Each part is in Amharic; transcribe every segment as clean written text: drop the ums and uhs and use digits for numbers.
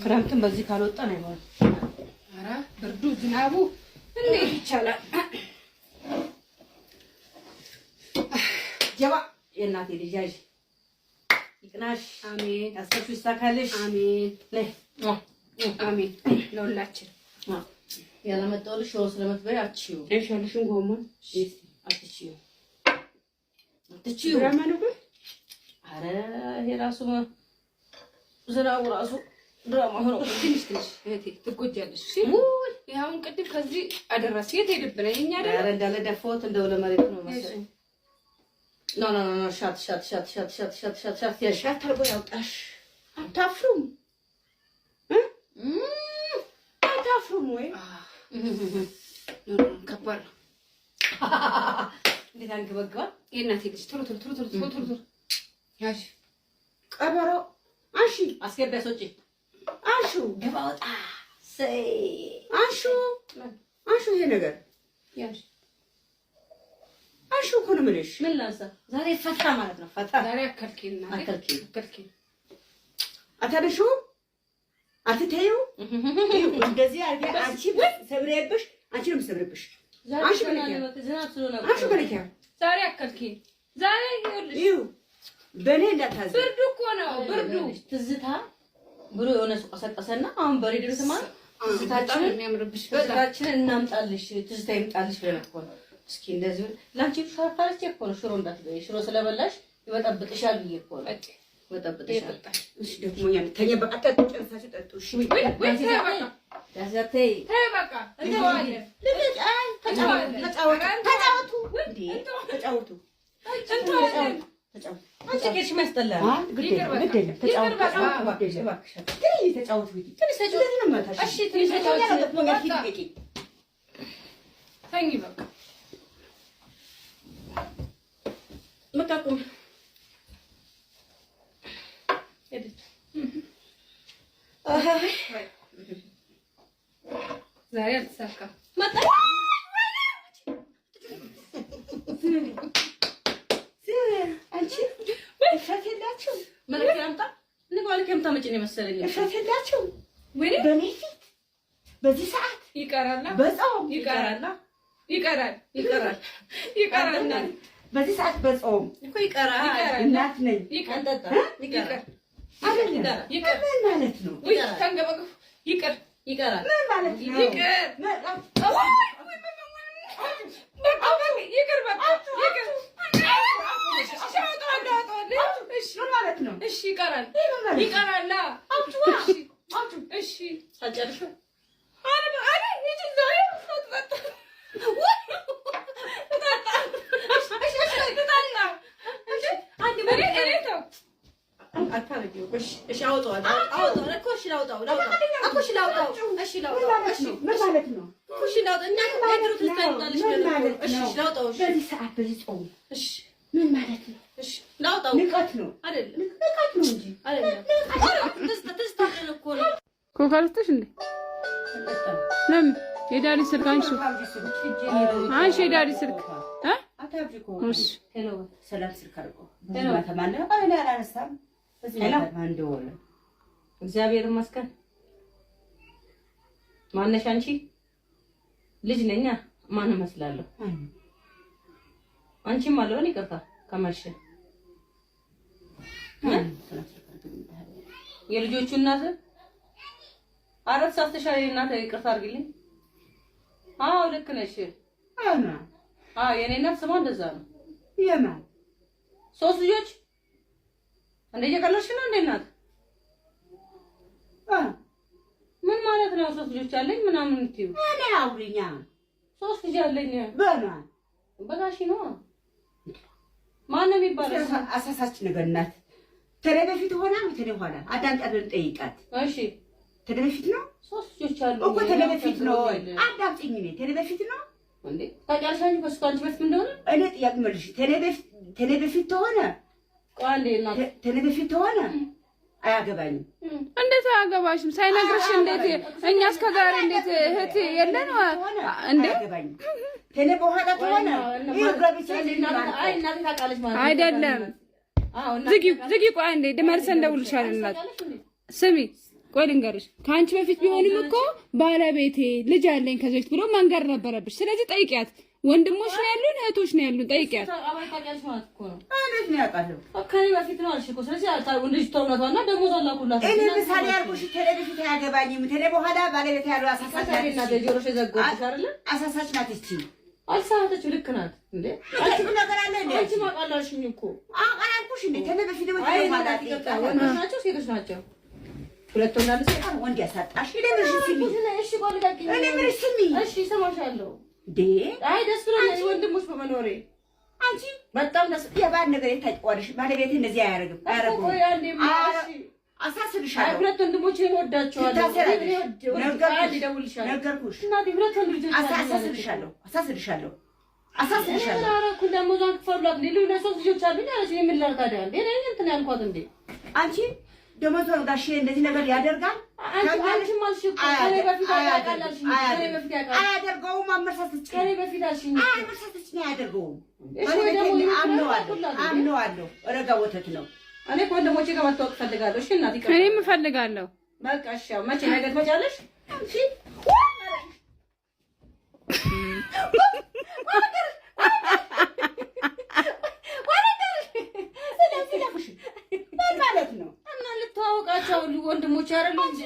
ክረምትን በዚህ ካልወጣን አይሆንም። ኧረ ብርዱ ዝናቡ እንዴት ይቻላል? ጀባ የእናቴ ልጅ ያዥ ይቅናሽ። አሜን ያሰብሽው ይሳካልሽ። አሜን ነይ አሜን። ለሁላችን ያላመጣሁልሽ ሽሮ ስለምትበይ አትችይውም። እሺ ያልሽን ጎመን አትችይውም፣ አትችይውም። ድራማ ነው ግን ኧረ ይሄ ራሱ ዝናቡ ራሱ ድራማ ሆኖ ትንሽ ትንሽ እህቴ ትጎጃለሽ። እሺ ይሄ አሁን ቅድም ከዚህ አደረስ የት ሄደብን? የእኛ አይደለም። ኧረ እንዳለ ደፋሁት እንደው ለመሬት ነው መሰለኝ። No, no, no, no, ሻት ሻት ሻት ሻት ሻት ሻት ሻት ሻት ያሽ ሻት አድርጎ ያውጣሽ። አታፍሩም እ አታፍሩም ወይ? No, no, ከባድ ነው። እንዴት አንገበግባል! የእናቴ ልጅ ቶሎ ቶሎ ቶሎ ቶሎ ቶሎ ቶሎ ቶሎ ያዥ። ቀበሮ አንሺ፣ አስገቢ፣ አስወጪ፣ አንሹ፣ ገባ ወጣ። ሰይ አንሹ፣ አንሹ። ይሄ ነገር ያዥ። አንሹ እኮ ነው የምልሽ። ምን ላንሳ ዛሬ? ፈታ ማለት ነው። ፈታ ዛሬ አከልኪን እናቴ፣ አከልኪን። አከልኪን። አታነሺው፣ አትተይው። እንደዚህ አድርጌ አንቺ ሰብሬብሽ፣ አንቺ ነው የምሰብርብሽ። ዛሬ አንሺ ዘና መለኪያ፣ ዝናብ ስለሆነ አንሹ መለኪያ። ዛሬ አከልኪን። ዛሬ ይኸውልሽ ይኸው በእኔ እንዳታዝኝ። ብርዱ እኮ ነው ብርዱ። ትዝታ ብሎ የሆነ ሰው ቀሰቀሰና አሁን በሬዲዮ ስማ በጣም ትዝታችንን የሚያምርብሽ በጣም። ትዝታችንን እናምጣልሽ፣ ትዝታ ይምጣልሽ ብለን እኮ ነው። እስኪ እንደዚህ ለአንቺ ሻርታለች እኮ ነው። ሽሮ እንዳትበይ፣ ሽሮ ስለበላሽ ይበጠብጥሻል ብዬ እኮ ነው። ጠጪ ይበጠብጥሻል። እየጠጣሽ እሺ ደክሞኛል። ተኛ በቃ፣ ጠጡ፣ ጨርሳችሁ ጠጡ። እሺ ወይ ወይ ተይ በቃ ያዛተይ ተይ በቃ እንተዋለን። ተጫወቱ፣ ተጫወቱ፣ እንዴ ተጫወቱ፣ እንተዋለን። ተጫወቱ። አንቺ ኬሽ የሚያስጠላ አይ ግድ የለም፣ ግድ የለም። ተጫወቱ፣ ተጫወቱ፣ ግድ የለም። ትንሽ ተጫወቱ። ሂጂ፣ ትንሽ ተጫወቱ። እንደዚህ ነው የማታሽ። እሺ ትንሽ ተጫወቱ። ደክሞኛል። ሂጂ፣ ልቀቂ። ተኝ በቃ። በቃ ቁም። ሄደች። ዛሬ አልተሳካም። መጣ። አንቺ እፍረት የላችሁም፣ መለኪያ አምጣ። እኔ መለኪያ የምታመጪ ነው የመሰለኝ። እፍረት የላችሁም። ወይኔ በእኔ ፊት በዚህ ሰዓት ይቀራላ በጾም ይቀራላ ይቀራል ይቀራል ይቀራል እናቴ። በዚህ ሰዓት በጾም እኮ ይቀራል። ይቀራል። እናት ነኝ ይቅር አንጠጣ። ይቅር አይደለም። ይቅር። ምን ማለት ነው? ውይ ተንገበገቡ። ይቅር ይቀራል። ምን ማለት ነው? ይቅር በቃ በቃ ይቅር በቃ ይቅር። እሺ አወጣዋለሁ አወጣዋለሁ። እሺ ምን ማለት ነው? እሺ ይቀራል ምን ማለት ነው? ይቀራል። እሺ እሺ ሳጨርሽው ኧረ ኧረ ሂጂ ዛሬ አትጠጣ ትጠጣ ትጠጣ። አንድ እኔ እኔ ተው አታረጊው። እሺ እሺ፣ አውጣው አውጣው እኮ እሺ፣ ላውጣው ላውጣው እኮ እሺ፣ ላውጣው እሺ፣ ምን ላውጣው ማለት እሺ ነው? ምን ማለት ነው? እኮ እሺ፣ ላውጣው። እኛ እኮ የድሮ ትዝታ ይምጣልሽ ምን ብለን እኮ ነው። ማለት እሺ ነው? እሺ፣ ላውጣው። እሺ በዚህ ሰዓት በዚህ ጾም እሺ ምን ማለት ነው? እሺ፣ ላውጣው። ንቀት ነው፣ አይደለም ንቀት ነው እንጂ አይደለም። ትዝታ ትዝታ ብለን እኮ ነው። ኮካ ልስጥሽ እንዴ? ለምን የ daddy ስልክ አንሺ አንሺ የ daddy ስልክ እ አታብዢ እኮ። እሺ Hello ሰላም ስልክ አድርጎ በዚህ Hello። ማታ ማነው? ኧረ እኔ አላነሳም። በዚህ Hello። ማታ ማን ደወለ? እግዚአብሔር ይመስገን። ማነሽ አንቺ? ልጅ ነኛ። ማን እመስላለሁ? ማነው? አንቺም አለውን። ይቅርታ ከመሸ ማነው? ሰላም ስልክ አድርጎ ይመጣል። የልጆቹ እናት። ኧረ ተሳስተሻል። የእኔ እናት ይቅርታ አድርጊልኝ። አዎ ልክ ነሽ። የማን? አዎ የኔ እናት ስሟ እንደዛ ነው። የማን? ሶስት ልጆች እንደ እየቀለድሽ ነው እንዴ እናት? እ ምን ማለት ነው? ሶስት ልጆች አለኝ ምናምን የምትይው? እኔ አውሪኛ። ሶስት ልጅ አለኝ። በማን? በጋሺ ነው። ማን ነው የሚባለው? አሳሳች ነገር ናት። ተኔ በፊት ሆና ተኔ ኋላ አዳምጣት ብለን ጠይቃት። እሺ ተኔ በፊት ነው ሶስት ልጆች አሉ እኮ ተኔ በፊት ነው። አዳምጪኝ። እኔ ተኔ በፊት ነው እንዴ ታውቂያለሽ አንቺ ከእሱ ከአንቺ በፊት እንደሆነ። እኔ ጥያቄ መልሽ። ተኔ በፊት ተሆነ ቆይ አንዴ እናት። ተኔ በፊት ተሆነ አያገባኝም። እንዴት አያገባሽም? ሳይነግርሽ እንዴት እኛ እስከ ዛሬ እንዴት እህት የለን እንዴ? አያገባኝም። ተኔ በኋላ ተሆነ ይኸው ገብቼ አይ እናቴ ታውቃለች ማለት ነው። አይደለም። አዎ እናቴ ዝጊው ዝጊው። ቆይ አንዴ መልሰን እንደውልሻለን። እናት ስሚ ቆይ ልንገርሽ፣ ከአንቺ በፊት ቢሆንም እኮ ባለቤቴ ልጅ አለኝ ከዚህ በፊት ብሎ መንገር ነበረብሽ። ስለዚህ ጠይቂያት። ወንድሞች ነው ያሉን፣ እህቶች ነው ያሉን፣ ጠይቂያት። ታውቂያለሽ ማለት እኮ ነው። እንዴት ነው ያውቃለሁ? ከእኔ በፊት ነው አልሽ እኮ። ስለዚህ ልጅቷ እውነቷን እና ደሞዝ አላኩላት። እኔ ምሳሌ ያልኩሽ ተኔ በፊት አያገባኝም። ተኔ በኋላ ባለቤት ያለው አሳሳች ናት። ጆሮሽ የዘጋሁብሽ አይደለ? አሳሳች ናት እቺ። አልሳተችም። ልክ ናት እንዴ? አንቺ ነገር አለ እንዴ? አንቺ ማቃላልሽኝ እኮ አላልኩሽ እንዴ? ተኔ በፊት ደግሞ አይ ወንዶች ናቸው ሴቶች ናቸው? ሁለት ወንድ አንድ ሴት። ወንድ ያሳጣሽ። እኔ ምንሽ ስሚ፣ እሺ ቆይ ልቀቂኝ። እኔ ምንሽ ስሚ፣ እሺ እሰማሻለሁ። እንዴ አይ ደስ ብሎኛል ወንድሞች በመኖሬ። አንቺ በጣም ደስ የባል ነገር የታጭቋለሽ። ባለቤቴ እንደዚህ አያደርግም፣ አያደርገውም። ቆይ አንዴ አሳስልሻለሁ። ሁለት ወንድሞች እወዳቸዋለሁ። ታሰራለሽ። ነገርኩሽ። እናቴ ሁለት ወንድ ልጆች አሳስልሻለሁ፣ አሳስልሻለሁ፣ አሳስልሻለሁ። ኧረ እኮ ደሞዟን ክፈሏት። ሌሎች ለሶስት ልጆች አሉኝ አለች። እኔ ምን ላድርግ ታዲያ? እንዴ እኔ እንትን ያልኳት እንዴ አንቺ ደሞዟን ጋሼ እንደዚህ ነገር ያደርጋል? አንቺም አልሽ እኮ ከእኔ በፊት ያውቃል አልሽኝ። ከእኔ በፊት ያውቃል። አያደርገውም። አመርሳትች ከእኔ በፊት አልሽኝ። አመርሳትች አያደርገውም። አምነዋለሁ፣ አምነዋለሁ። ረጋ ወተት ነው። እኔ ከወንድሞቼ ጋር መታወቅ እፈልጋለሁ። እሺ እናቴ፣ እኔም እፈልጋለሁ። በቃ እሺ። ያው መቼ ነገ ትመጫለሽ? አንቺ ምን ማለት ነው? እና ልተዋወቃቸው ወንድሞቼ አይደሉ እንጂ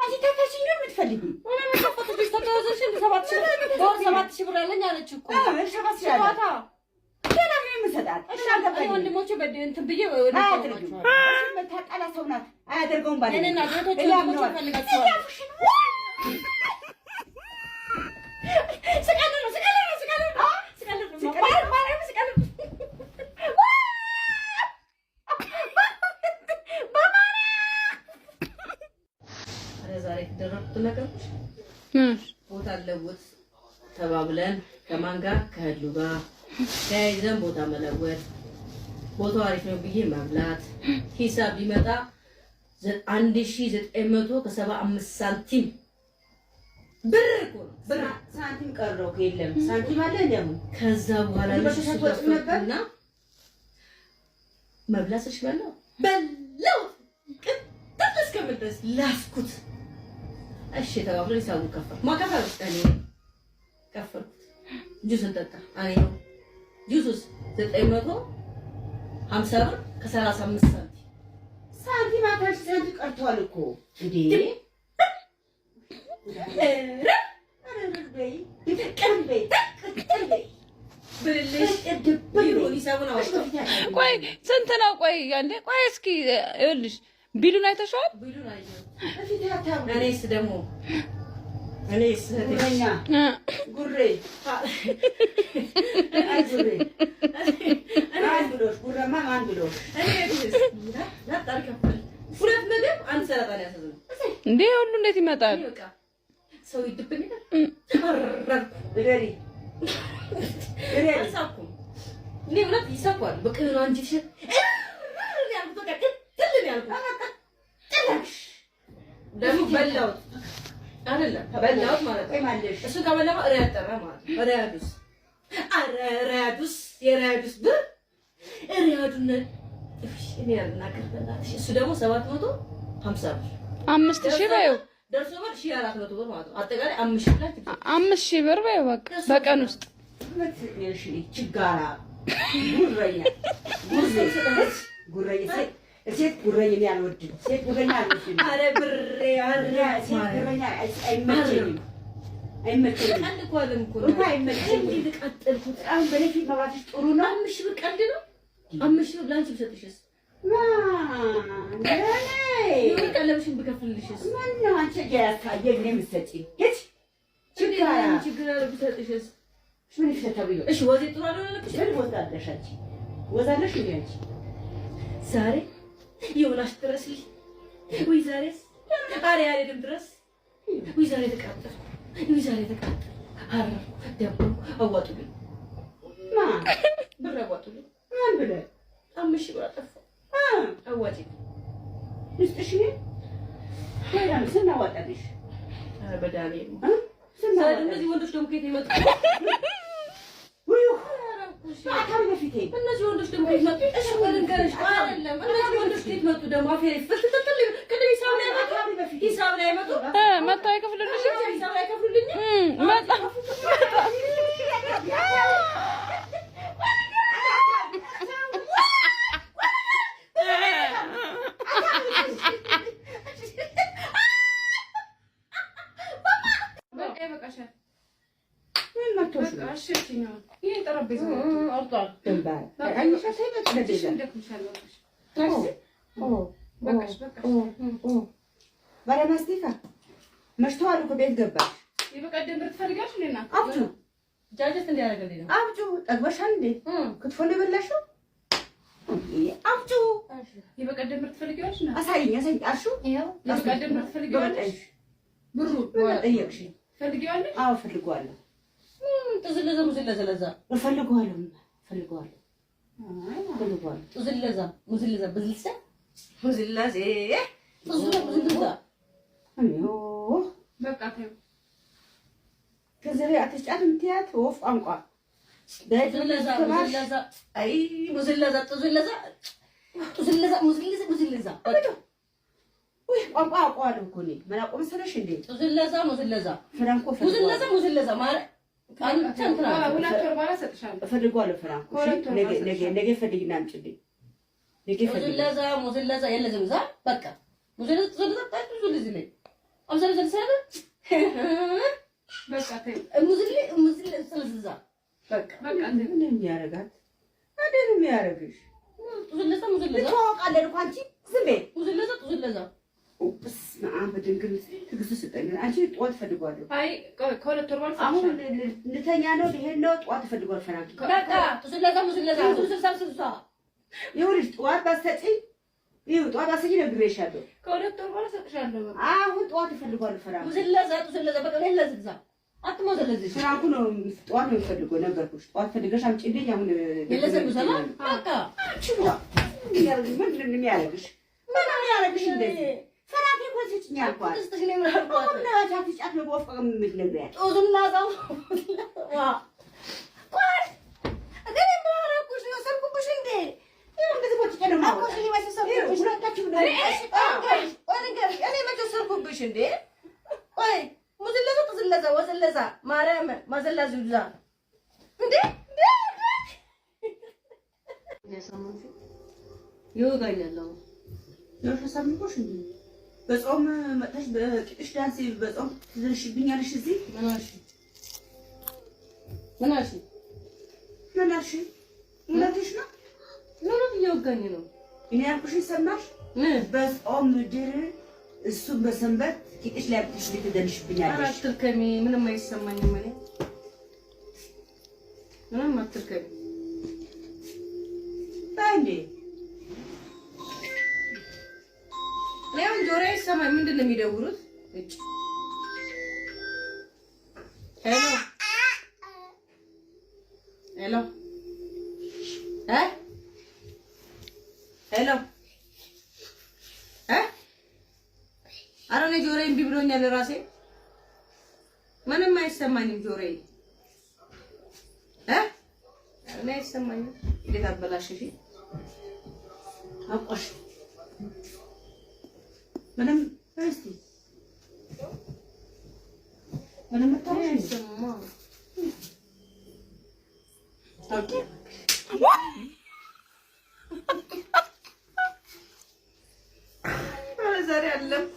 አንቺ ተፈሽኝ ነው የምትፈልጊው? 7,000 ብር አለኝ አለች እኮ። 7,000 አለ። ገና ምን የምሰጣት? እሺ ወንድሞቼ እንትን ብዬ አያደርግም። የምታጣላ ሰው ናት። አያደርገውም ባለ እኔ እናት እህቶቼ ወንድሞቼ እፈልጋቸዋለሁ። ስቀልድ ነው ስቀልድ ነው ስቀልድ ነው ስቀልድ ነው ማርያም ስቀልድ ነው። ዛሬ የተደረኩት ነገርኩሽ። ቦታ ለውጥ ተባብለን ከማን ጋር ከህሉ ጋር ተያይዘን ቦታ መለወጥ፣ ቦታው አሪፍ ነው ብዬ መብላት፣ ሂሳብ ቢመጣ 1900.75 ሳንቲም ብር እኮ ነው ብር። ሳንቲም ቀረው የለም ሳንቲም አለ እንዴ አሁን? ከዛ በኋላ እና መብላት ስልሽ በላው በላው ቅጥል እስከምል ድረስ ላስኩት። እሺ ተባብሎ ሂሳቡን ከፈልኩ። ማከፈል እኔ ከፈልኩት። ጁስን ጠጣ እኔ ነው ጁሱስ 950 ብር ከ35 ሳንቲም። ሳንቲም አታሽ ሳንቲም ቀርቷል እኮ እንዴ! ቆይ ስንት ነው? ቆይ ያንዴ ቆይ እስኪ ይኸውልሽ ቢሉን አይተሽዋል? ቢሉን አየሁ። እኔስ ደግሞ እኔስ ጉረኛ ጉሬ ጉሬ ማን ብሎሽ? ጉረማ ማን ብሎሽ? ሁለት ምግብ አንድ ሰላጣ ነው ያዘዝነው። እንዴ ሁሉ እንዴት ይመጣል? በቃ ሰው ይድብኛል። እደሪ እደሪ። አልሳኩም እኔ እውነት ይሳኳል። በቃ የሆነ አንጀትሽ ያልኩት በቃ ቅጥል ነው ያልኩት። ደግሞ በላሁት አይደለም በላሁት ማለት ነው። እሱ ከበላሁ ሪያድ ጠራ ማለት ነው። ሪያዱስ ኧረ ሪያዱስ የሪያዱስ ብር ሪያዱን እኔ አልናገር በእናትሽ። እሱ ደግሞ 750 ብር 5,000 በይው ደርሶ ብር 1400 ብር ማለት ነው። አጠቃላይ 5,000 ብር 5,000 ብር በይው በቃ በቀን ውስጥ ችጋራ ጉረኛ ጉረኛ ሴት ጉረኛ እኔ አልወድም። ሴት ጉረኛ አልወድም። ኧረ ብሬ ኧረ ሴት ጉረኛ አይመቸኝም፣ አይመቸኝም። ቀልድ እኮ አይደለም እኮ እንኳን አይመቸኝም። እንዴት ቀጠልኩት? አሁን በፊት መብራትሽ ጥሩ ነው። 5,000 ብር ቀልድ ነው። 5,000 ብር ለአንቺ ብሰጥሽስ? የሆነ ቀለብሽን ብከፍልልሽስ? ምነው አንቺ ያሳየኝ እኔ የምትሰጪኝ ሂድ። ችግር ችግር አለ ብሰጥሽስ? ምን ይፈታብኝ? እሺ ወዜ ጥሩ አልሆነልሽ? ምን ወዛለሽ አንቺ? ወዛለሽ እንዴ አንቺ? ዛሬ ዮናስ ድረስልኝ ወይ ዛሬስ ኧረ ያሬድም ድረስ ወይ ዛሬ ተቃጠልኩ፣ ወይ ዛሬ ተቃጠልኩ፣ አረርኩ፣ ደበርኩ። አዋጡልኝ ማ ብር አዋጡልኝ። ምን ብለህ 5,000 ብር አጠፋሁ። አዋጪ ልስጥሽ እኔ ወይ ስናዋጣልሽ? ኧረ በዳንኤል ስናዋጣልሽ እነዚህ ወንዶች ደግሞ ከየት የመጡ በፊቴ እነዚህ ወንዶች ደግሞ ከየት መጡ? እሺ ቆይ ልንገርሽ፣ አይደለም እነዚህ ወንዶች ከየት መጡ ደግሞ? አፌ ፍልትልትል ቅድም ሂሳብ ነው ያመጡ። ይሄ ጠረጴዛ ግንባር አይሻ ሳይበቅ ባለማስቲካ መሽተዋል እኮ ቤት ገባሽ። የበቀደም ብር ትፈልጋለሽ እንዴ? አብጩ ጃጀት እንዲያደርግልኝ ነው። አብጩ ጠግበሻል እንዴ? ክትፎ ነው የበላሽው? አብጩ የበቀደም ብር ትፈልጊዋለሽ? አሳይኝ አሳይኝ። አልሽው የበቀደም ብር ትፈልጊዋለሽ? ብሩ ጠየቅሽኝ። ትፈልጊዋለሽ? አዎ እፈልገዋለሁ። ጥዝለዛ ሙዝለዘለዛ እፈልገዋለሁ እፈልገዋለሁ እፈልገዋለሁ። ጥዝለዛ ሙዝለዛ ብዝልሰ ሙዝላዜ ጥዝለዛ ሙዝለዛ በቃ ተይው። ከዚህ ላይ አትጫት የምትያት ወፍ ቋንቋ ጥዝለዛ ሙዝለዛ አይ ሙዝለዛ ጥዝለዛ ጥዝለዛ ሙዝለዛ ሙዝለዛ ውይ ቋንቋ አውቀዋለሁ እኮ እኔ ምን አውቀው መሰለሽ እንዴ? ጥዝለዛ ሙዝለዛ ፍራንኮ ሙዝለዛ ሙዝለዛ ማለት አንተ እንትና ሁለት ወር በኋላ እሰጥሻለሁ። እፈልገዋለሁ። ፍራንኮ ነገ ነገ ነገ ፈልጊና አምጪልኝ። ነገ ፈልጊ። ሙዝለዛ ሙዝለዛ የለዝም ዛ በቃ ሙዝለዛ ጥዝለዛ ጥዝለዛ ላይ አምሰለ ሰለ በቃ ተይው። ሙዝለ ሙዝለ ጥዝለዛ በቃ በቃ ተይው። ምን የሚያደርጋት አይደል? የሚያደርግሽ ጥዝለዛ ሙዝለዛ እንተዋወቃለን እኮ አንቺ ዝም በይ። ሙዝለዛ ጥዝለዛ በስመ አብ በድንግል ትዕግስት ስጠኝ። አንቺ ጠዋት እፈልገዋለሁ። አይ ከሁለት ወር በኋላ አሁን እሰጥሻለሁ። ልተኛ ነው ልሄድ ነው። ጠዋት እፈልገዋለሁ። ፍራንኪ በቃ ጥዝለዛ ሙዝለዛ ስልሳ ስልሳ ይኸውልሽ ጠዋት ባትሰጪኝ ይኸው ጠዋት ባትሰጪኝ ነግሬሻለሁ። ከሁለት ወር በኋላ እሰጥሻለሁ። በቃ አሁን ጠዋት እፈልገዋለሁ። ፍራንኩ ሙዝለዛ ጥዝለዛ በቃ ለለዝዛ አትሞዘለዝሽ ፍራንኩ ነው ጠዋት ነው የምፈልገው። ነገርኩሽ። ጠዋት ፈልገሽ አምጪልኝ። አሁን የለዘም ሰላ በቃ አንቺ ምንድን ነው የሚያደርግሽ? ምን ነው የሚያደርግሽ እንደዚህ? ፍራንኪ እኮ ስጭኝ አልኳት። ጥዝጥሽ ነው ምን አልኳት አሁን ነው አትጫት ነው በወፍ የምትነግሪያት። ጥዝላዛው ዋ ቆይ እኔ ምን አደረኩሽ? ወሰድኩብሽ እንዴ? ይኸው እንደዚህ ቦጭቄ ነው የማወጣው። አልኩሽ እኔ መቼ ወሰድኩብሽ? ሁለታችሁም ነው። እሺ ቆይ ቆይ ንገሪኝ፣ እኔ መቼ ወሰድኩብሽ እንዴ? ቆይ ሙዝለዛ ጥዝለዛ ወዝለዛ ማርያም ማዘላዙዛ እንዴ ይወጋኛል። አሁን ያሳምንኩሽ እንዴ? በጾም መጥተሽ በቂጥሽ ዳንስ በጾም ትደርሽብኛለሽ እዚህ ምን አልሽ? ምን አልሽ? ምን አልሽ? እውነትሽ ነው? ምንም እየወጋኝ ነው። እኔ ያልኩሽን ሰማሽ? ምን በጾም ምድር እሱም በሰንበት ቂጥሽ ላይ ብትሽ ትደንሽብኛለሽ። አትርከሚ፣ ምንም አይሰማኝም። እኔ ምንም አትርከሚ። እንዴ እኔ አሁን ጆሮዬ አይሰማኝ። ምንድን ነው የሚደውሉት? እጭ hello hello እ hello እ ኧረ እኔ ጆሮዬ እምቢ ብሎኛል። ራሴ ምንም አይሰማኝም ጆሮዬ እ እኔ አይሰማኝም። እንዴት አበላሽሽ? አቆሽ ምንም እስቲ ምንም አታውቅም። okay ዛሬ አለምኩ።